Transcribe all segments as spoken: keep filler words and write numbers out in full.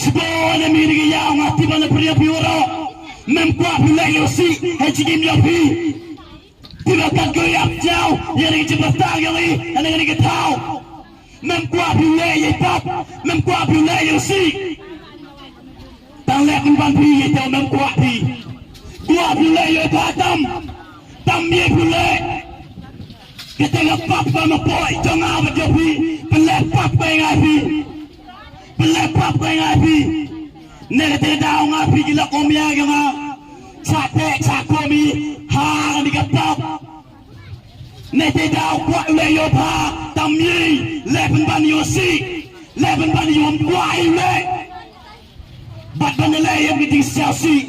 Shibun na mi dei ki ïaw nga tip ban pyrshah phi waroh. Mem kwah phi leh ïa u sih ha jingim ïa phi. Tip ba kat ko ïap jaw ïa dei ki jingpyrta ïa ngi ha dei ki thaw. Mem kwah phi leh ïa pap, mem kwah phi leh ïa u sih. Tang leh pynban phi ïa te mem kwah phi. Kwah phi leh ïa pha tam. Tam ïa phi leh. Kita ka pap ka ma poi jong nga bad jong phi. Pynleh pap ka ïa phi. Pynleh pap ka ïa phi. Ne ka te daw nga phi ki la kom ïa nga. Cha te cha kom i ha ni ka pap. Ne te daw kwah leh ïa pha tam ïa leh pynban ïa u sih. Leh pynban ïa u kwah ïa leh. Bad ban leh ïa ka jingsiaw sih.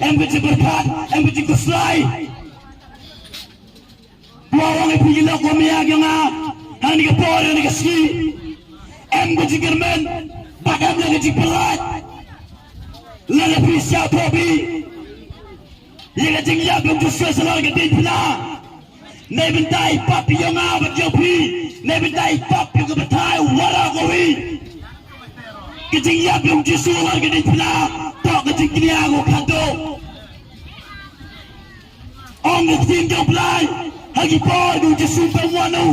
Em ka jingpyrkhat, em ka jingkhuslai. Ba wan ïa phi ki la kom ïa nga. Hangne ka por hangne ka sngi. Em ka jingkyrmen. Bad em la ka jingpyllait. Lada phi siaw thobi ïa ka jingïap jong u Jisu sha ka diengphna. Nei bynta i pap ïa nga bad ïa phi. Nei bynta i pap ïa ka batai waroh kawei. Ka jingïap jong u Jisu sha ka diengphna. To ka jingkñia ko khadduh. Ong ka ktien jong u Blai ha ki por u Jisu u pynwan u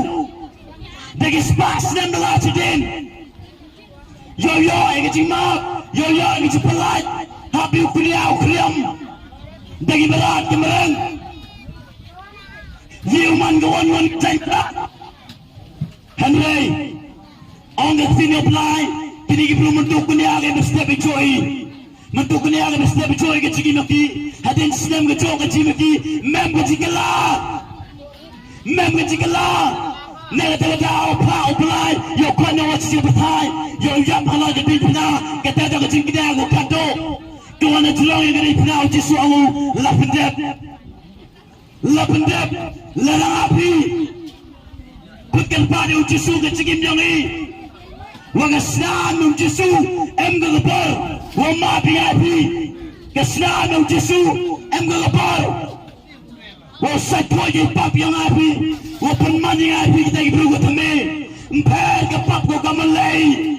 da ki spah snem da la shadien. Ïoh ïoh ïa ka jingmap, ïoh ïoh ïa ka jingpyllait. Hap ïa u kñia u khriam da ki mrad ki mreng. Ïa u man ka wan wan jaiñ mrad. Hynrei ong ka ktien jong u Blai, kine ki briew mynta u kñia ka ba step i joi. Mynta u kñia ka ba step i joi ka jingim ïa ki. Hadien snem ka jong ka jingim ïa ki. Mem ka jingkylla. Mem ka jingkylla. Ne ka te ka daw pha u Blai ïa u khot ïa u shisha pathai ïa u ïap ha la ka diengphna. Ka te ka jingkñia ka khadduh. Ka wan na jrong ïa ka diengphna u Jisu ong u la pyndep. La pyndep, la rah phi. Kut kyrpad ïa u Jisu ka jingim jong i. Wa ka snam u Jisu em ka kper. Wa map ïa phi. Ka snam u Jisu em ka kper. Wa sait poi ki pap ïa nga phi. Wa pynman ïa nga phi kita ki briew ka thymmai. Ym pher ka pap ko ka malei.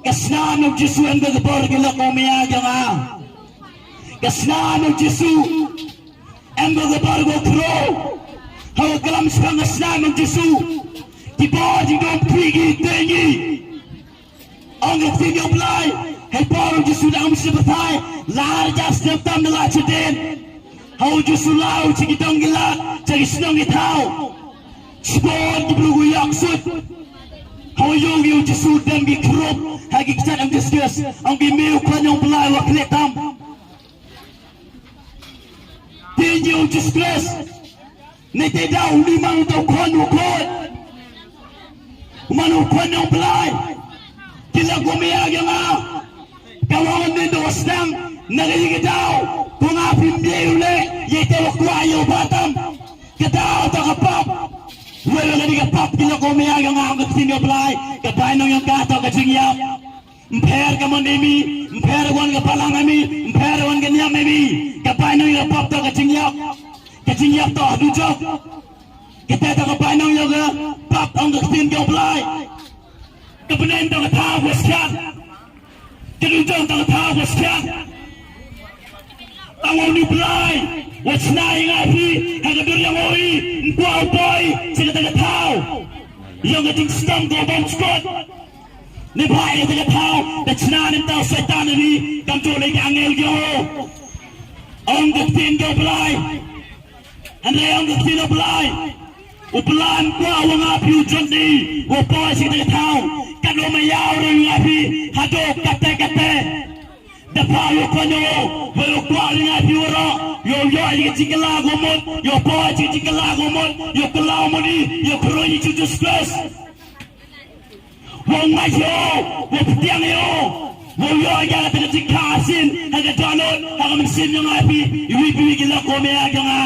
Ka snam u Jisu em ka kper ki la kom ïa nga. Ka snam u Jisu. Em ka kper ko khro. Ha ka klam shipang ka snam u Jisu. Ki bor jingdum phi ki teng i. Ong ka ktien jong u Blai. Hei por u Jisu dang ym shim pathai. Lar jas dang tam da la shadien. Ha u Jisu lau cha ki dong ki lad cha ki shnong ki thaw. Shibun ki briew ki ïak sut. Ha u ïoh u Jisu dem ki khrup ha ki kjat em discuss. Ong ki me u khon jong u Blai wa khleh tam. Te ngi u Jisu Khrist. Ne te da u ni man u tau khon u khon. U man u khon u Blai. Ki la kum ïa nga. Ka wan ne do sdang na ka ïa ka daw. Ko nga phim ye u le ïa te wa kwah ïa u batam. Ka daw ta ka pap. Wei wei ka ni ka pap ki la kum ïa nga ka ktien u Blai. Ka bainong ïa ka ta ka jingïap. Ym pher ka mon emi, ym pher wan ka balang emi, ym pher wan ka niam emi. Ka bainong ïa ka pap to ka jingïap. Ka jingïap to ha dujok. Kata to ka bainong ïa ka pap ong ka ktien ka Blai. Ka bneng to ka thaw ka skhat. Ka dujok to ka thaw ka skhat. Tang ong u Blai wa chna ïa nga phi ha ka dur ïa nga ui. Ym kwah u poi sha kata ka thaw. Ïa ka jingsdang ka bam skot. Ni bha ïa ka thaw, ka chna ni thaw Satan ni, kam tu lei ka angel yo. Ong ka ktien ka Blai. Hynrei ong ka ktien ka Blai. U Blai ym kwah wa nga phi u jot ni, wa poi sha ka thaw. Kat wa ma ïaw ru nga phi, haduh kate kate. Da pha wa kwah nyo, wa kwah ru nga phi wa ro. Yo yo ïa ka jingkylla ka mut, yo poi sha ka jingkylla ka mut, yo kylla mut ni, yo kyroi ïa Jisu Khrist. Wa ngait ïa u, wa pdiang ïa u, wa ïoh ïa kata ka jingkha shisien, ha ka dohnud, ha ka mynsiem jong nga phi, iwei pa iwei ki la kum ïa jong nga.